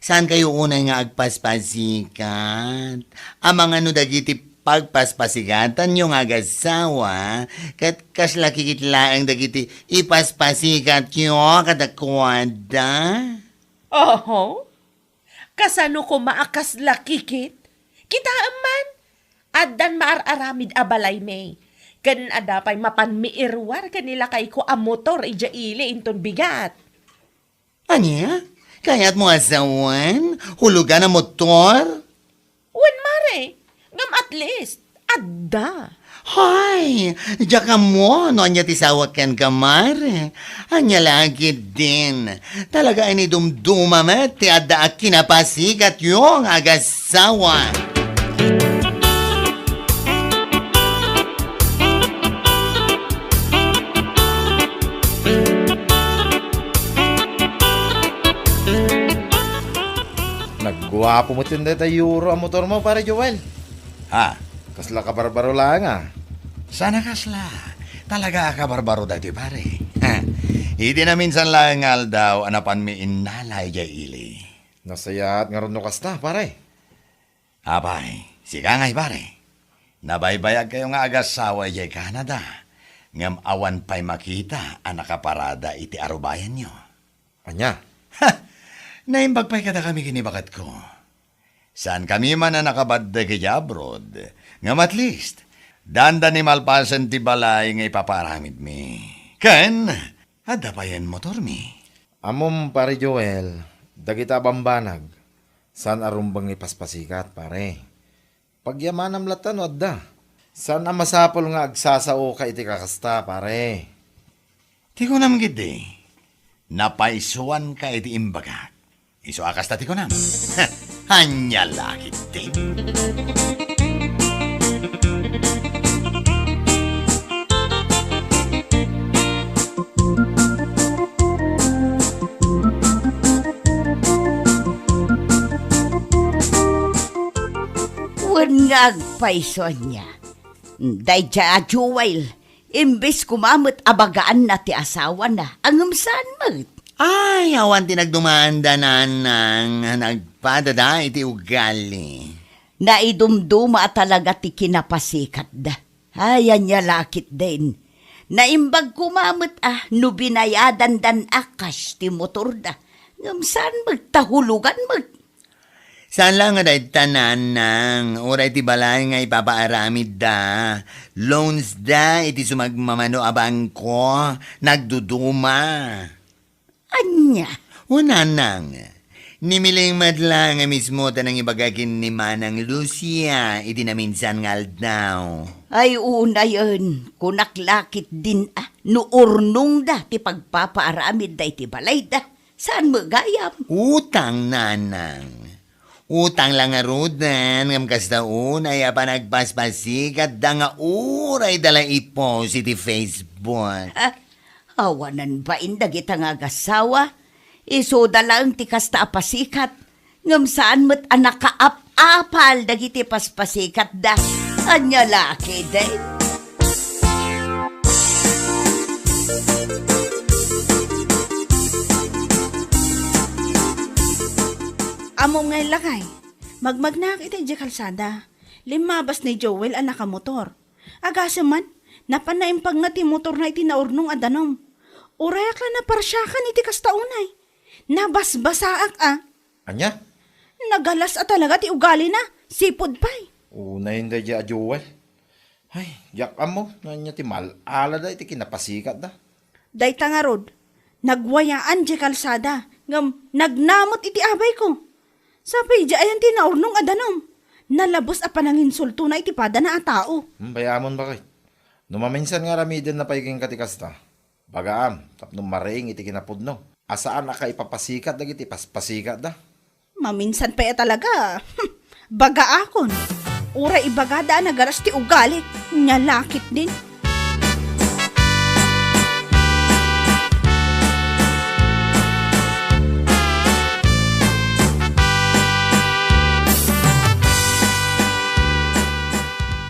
Saan kayo unay nga agpaspasikat? Amangan no dagiti pagpaspasikatan yo nga agassawa, ket kasla kikit laeng dagiti ipaspasikatyo kadakuada? Oho. Kasano koma a kasla kikit? Kitaem man, addan maar-aramid a balaymi. Ken adda pay mapanmi iruar ken ni lakayko a motor idiay ili inton bigat. Ania? Kayatmo a sawen? Hulugan a motor? Wen, Mare. Ngem at least, adda. Hay, diak ammo no ania ti sawak kenka, Mare. Ania la ketdin. Talaga a inidumduma met ti adda a kinapasigatyo nga agassawa. Nagguapo met dayta Euro a motormo, Pare Joel. Ha? Kasla kabarbaro laeng a. Saan a kasla? Talaga a kabarbaro daytoy, pare. Iti naminsan laeng nga aldaw a napanmi innala idiay ili. Nasayaat ngarud no kasta, pare. Apay, sika ngay, pare. Nabaybayagkayo nga agassawa idiay Canada, ngem awan pay makita a nakaparada iti arubayanyo. Ania? Ha! Naimbag pay kadakami ken ni baketko. Saankami man a nakabaddek idiay abroad, ngem at least, danda ni malpasen ti balay nga ipapaaramidmi. Ken, adda payen motormi. Ammom, Pare Joel, dagita a bambanag, saan a rumbeng nga ipaspasikat, pare. Pagyamanam latta no adda. Saan a masapul nga agsasaoka iti kakasta, pare. Ti kunam ketdi, napaysuanka iti imbagak. Isu a kasta ti kunam. Ania la ketdi? Wen nga agpayso ania. Daydiay a Joel, imbes koma met a bagaanna ti asawana, ngem saan met. Ay, awan ti nagdumaanda, Nanang, nagpadada iti ugali. Naidumduma a talaga ti kinapasikatda. Ay, ania la ketdin. Naimbag koma met a no binayadandan a cash ti motorda. Ngem saan met ta hulugan met. Saan la nga dayta, Nanang, uray ti balay nga ipapaaramidda, loans da iti sumagmamano a bangko, nagduduma. Ania? O, Nanang, ni Miling met la nga mismo ta nangibaga ken ni Manang Lucia iti naminsan nga aldaw. Ay, unayen, kunak la ketdin a, no urnongda ti pagpapaaramidda iti balayda. Saan met gayam? Utang, Nanang. Utang la ngaruden, ngem kasta unay a panagpaspasikatda nga uray da la i-post iti Facebook. Ah, awanen bain dagita nga agassawa. Isuda laeng ti kasta a pasikat. Ngem saan met a nakaap-apal dagiti paspasikatda. Ania la ketdin? Ammom ngay, lakay, magmagnaak iti idiay kalsada. Limmabas ni Joel a nakamotor. Agasem man, napan naimpag nga ti motorna iti naurnong a danum. Urayak la naparsiakan iti kasta unay. Nabasbasaak a. Ania? Nagalas a talaga ti ugalina, sipud pay. Unayen daydiay a Joel. Ay, diak ammo no ania ti mal-alada iti kinapasikatda. Dayta ngarud, nagwayaan diay kalsada, ngem nagnamot iti abayko. Sapay di ayan ti naurnong a danum. Nalabos a pananginsultona iti padana a tao. Hmm, bay-amon, baket. No maminsan nga aramidenna pay kenka ti kasta, bagaam tapno mariing iti kinapudno a saan a kaipapasikat dagiti paspasikatda. Maminsan pay a talaga. Hmm, bagaakon. Uray ibagada a nagalas ti ugali, nia la ketdin.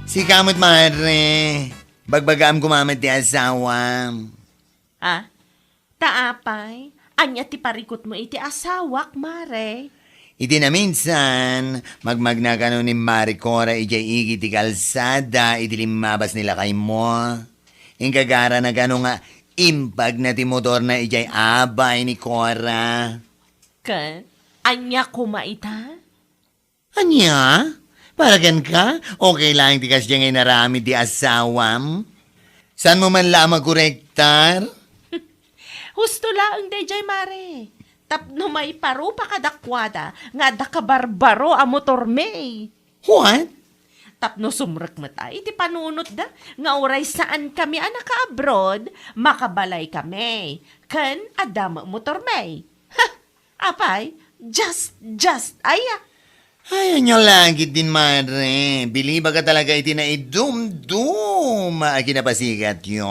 Sika met, mare. Bagbagaam koma met ti asawam. Ah, ta apay, ania ti parikutmo iti asawak, mare? Iti naminsan, magmagna kano ni Mare Cora idiay igid ti kalsada iti limmabas ni lakaymo. Inkagarana kano nga impagna ti motorna idiay abay ni Cora. Ken, ania koma ita? Ania? Para kenka, okay laeng ti kasdiay nga inaramid ti asawam? Saanmo man la a makorektar? Husto laeng daydiay, mare. Tapno maiparupa kadakuada nga adda kabarbaro a motormi. What? Tapno sumrek met a iti panunotda nga uray saankami a naka-abroad, makabalaykami, ken adda met motormi. Ha! Apay, just, just, aya. Ay, ania la ketdin, mare. Bilibaka talaga iti naidumduma a kinapasigatyo.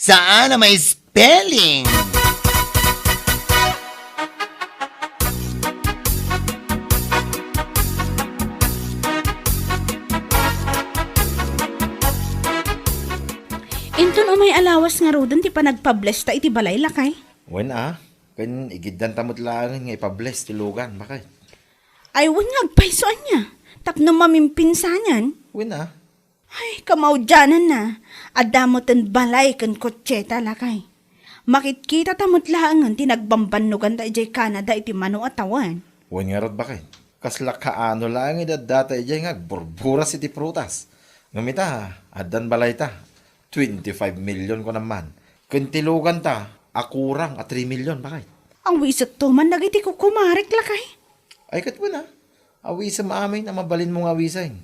Saan a mai-spelling. Inton umay a lawas ngaruden ti panagpablesta iti balay, lakay? Wen a, ken igiddanta met laengen nga ipables ti lugan, baket. Ay, wen nga agpayso ania, tapno mamimpinsanan. Wen a. Ay, kamaudiananna, adda metten balay ken kotseta, lakay. Makitkitata met laengen ti nagbambannoganta idiay Canada iti mano a tawen. Wen ngarud, baket. Kasla kaano laeng idi addata idiay nga agburburas iti prutas. Ngem ita, addan balayta. Twenty-five million kunam man. Ken ti luganta, a kurang a three million, baket. Awisetto man dagiti kukumarek, lakay. Ay, ket wen a. Awisem amin a mabalinmo nga awisem.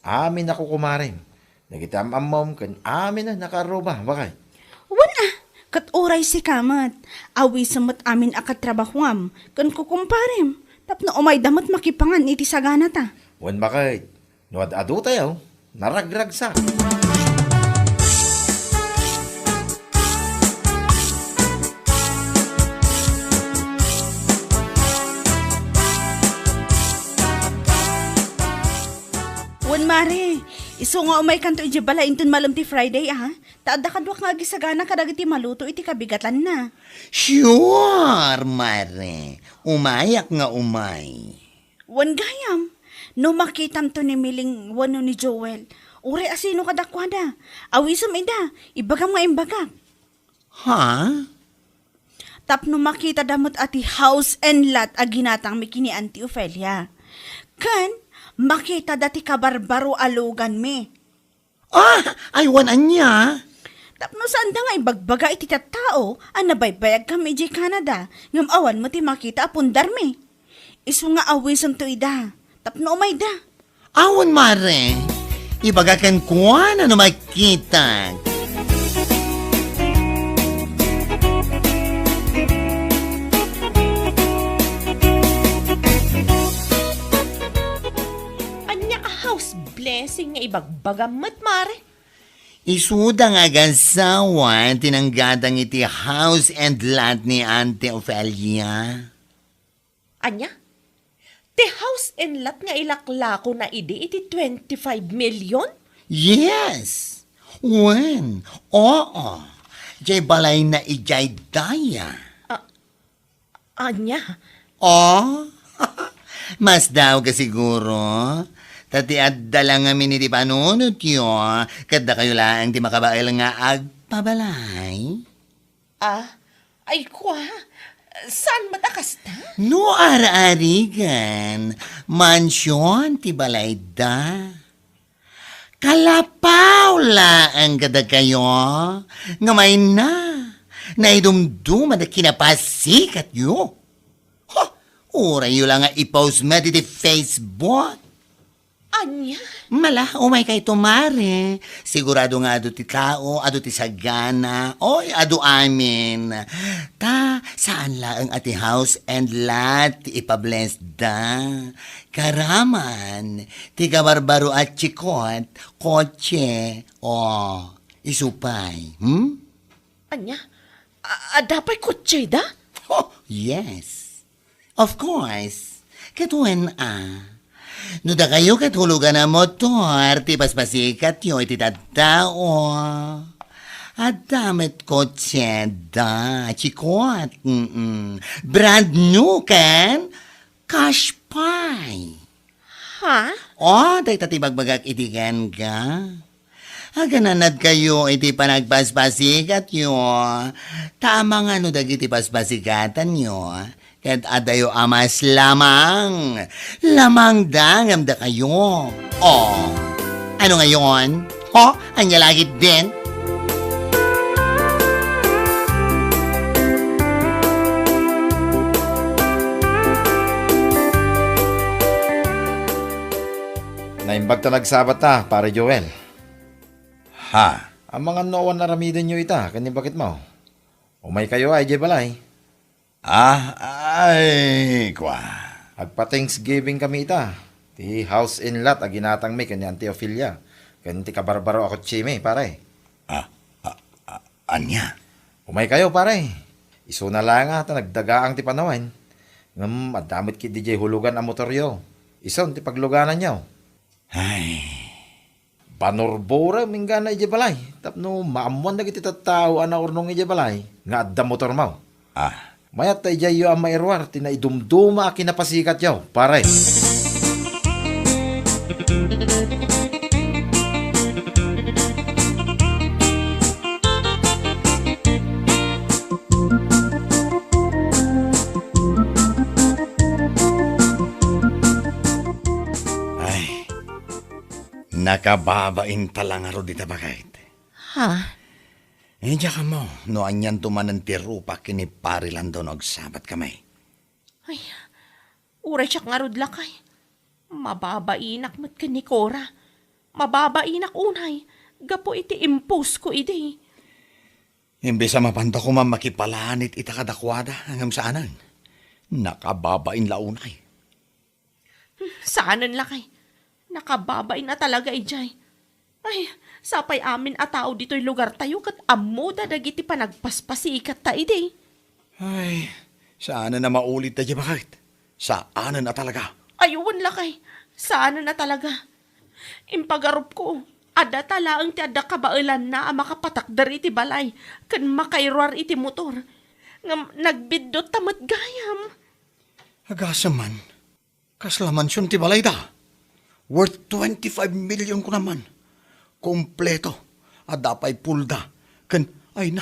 Amin a kukumarem. Dagiti am-ammom ken amin a nakaarruba, baket. Wen a, ket uray sika met, awisem met amin a katrabahuam ken kukumparem, tapno umayda met makipangan iti saganata. Wen, baket, no ad-adutayo, naragragsak. Wen, mare, isu nga umaykanto idiay balay inton malem ti Friday, a? Ta adda kaduak nga agisagana kadagiti maluto iti kabigatanna. Sure, mare. Umayak nga umay. Wen gayam, no makitamto ni Miling wenno ni Joel, uray asino kadakuada, awisem ida, ibagam nga imbagak. Ha? Tapno makitada met a ti house and lot a ginatangmi ken ni Auntie Ofelia. Ken makitada ti kabarbaro a luganmi. Ah, ay, wen ania? Tapno saanda nga ibagbaga iti tattao a nabaybayagkami idiay Canada, ngem awan met ti makita a pundarmi. Isu nga awisemto ida, tapno umayda. Awan, mare. Ibaga kenkuana no makitak. Ania a house blessing nga ibagbagam met, mare? Isuda nga agasawa ti nanggatang iti house and lot ni Auntie Ofelia. Ania? Ti house and lot nga ilaklakona idi iti twenty-five million? Yes. Wen, oo. Diay balayna idiay daya. Ah, ania? Oh? Masdaawka siguro? Ta ti adda la ngamin iti panunotyo, ket dakayo laeng ti makabael nga agpabalay. Ah, ay kua, saan met a kasta? No ar-arigan, mansion ti balayda. Kalapaw laeng kadakayo, nga mayna, naidumduma da kinapasikatyo. Ha? Urayyo la nga i-post met iti Facebook. Ania? Mala, umaykayto, mare. Sigurado nga adu ti tao, adu ti sagana, oy, adu amin. Ta, saan laeng a ti house and lot ti ipablessda. Karaman, ti kabarbaro a chikot, kotse, o, isu pay, hmm? Ania? A-, adda pay kotseda? Oh, yes. Of course. Ket wen a, no dakayo ket hulugan a motor ti paspasikatyo iti tattao, adda met kotseda, chikot. Mm-mm. Brand new ken cash pay. Ha? Oh, dayta ti bagbagak iti kenka. Agananadkayo iti panagpaspasikatyo, ta amangan no dagiti paspasikatanyo, ket adayo a mas lamang. Lamangda ngem dakayo. Oh, ano ngayon? Ho? Ania la ketdin? Naimbag ta nagsabat ta, Pare Joel. Ha? Amangan no awan aramidenyo ita, ken ni baketmo. Umaykayo a idiay balay. Ah, ay, kua. Agpa-Thanksgiving kami ita. Ti house and lot a ginatangmi ken ni Auntie Ofelia, ken ti kabarbaro a kotsemi, pare. Ah, ah, ah, ania? Umaykayo, pare. Isuna la nga ta nagdagaang ti panawen. Ngem adda met ketdi diay hulugan a motoryo. Isun ti paglugananyo. Ay. Banurburem inggana idiay balay tapno maammoan dagiti tattao a naurnong idiay balay nga adda motormo. Ah. Mayat ta idiayyo a mairuar ti naidumduma a kinapasikatyo, pare. Ay, nakababain ta la ngarud ita, baket. Ha? Eh, diak ammo no anianto manen ti rupak ken ni Pare Lando no agsabat kami. Ay, uray siak ngarud, lakay. Mababainak met ken ni Cora. Mababainak unay, gapu iti imposko idi. Imbes a mapanda koma makipalanit ita kadakuada, ngem saanen. Nakababain la unay. Hmm, saanen, lakay. Nakababain a talaga idiay. Ay, sapay amin a tao ditoy lugartayo ket ammoda dagiti panagpaspasikatta idi. Ay, saanen a maulit daydi, baket. Saanen a talaga. Ay, wen, lakay. Saanen a talaga. Impagarupko, adda ta laeng ti adda kabaelanna a makapatakder iti balay ken makairuar iti motor. Ngem nagbiddotta met gayam. Agasem man, kasla mansion ti balayda. Worth twenty-five million kunam man. Kompleto, adda pay pulda, ken, ay na,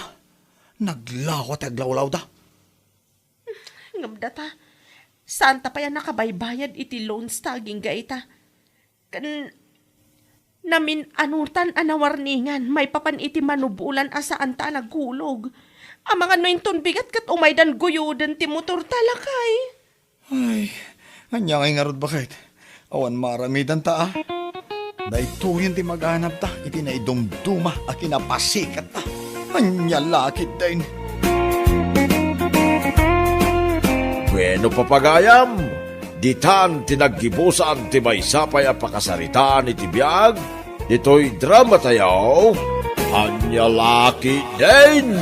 naglawa ti aglawlawda. Ngem data, saanta pay a nakabaybayad iti loans ta agingga ita. Ken namin-anutan a nawarningan maipapan iti manubolan a saanta a naghulog. Amangan no inton bigat ket umaydan guyoden ti motor ta, lakay. Ay, ania ngay ngarud, baket? Awan maaramidanta, a? Daytoyen ti maganabta iti naidumduma a kinapasikatta. Ania la ketdin? Bueno, papagayam, ditan ti naggibusan ti maysa pay a pakasaritaan iti biag ditoy dramatayo, Ania la ketdin?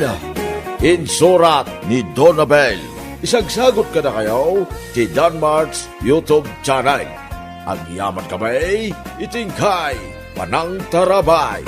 Insurat ni Donabel. Isagsagut kadakayo ti Danmart's YouTube channel. Agyaman kami iti inkay panangtarabay.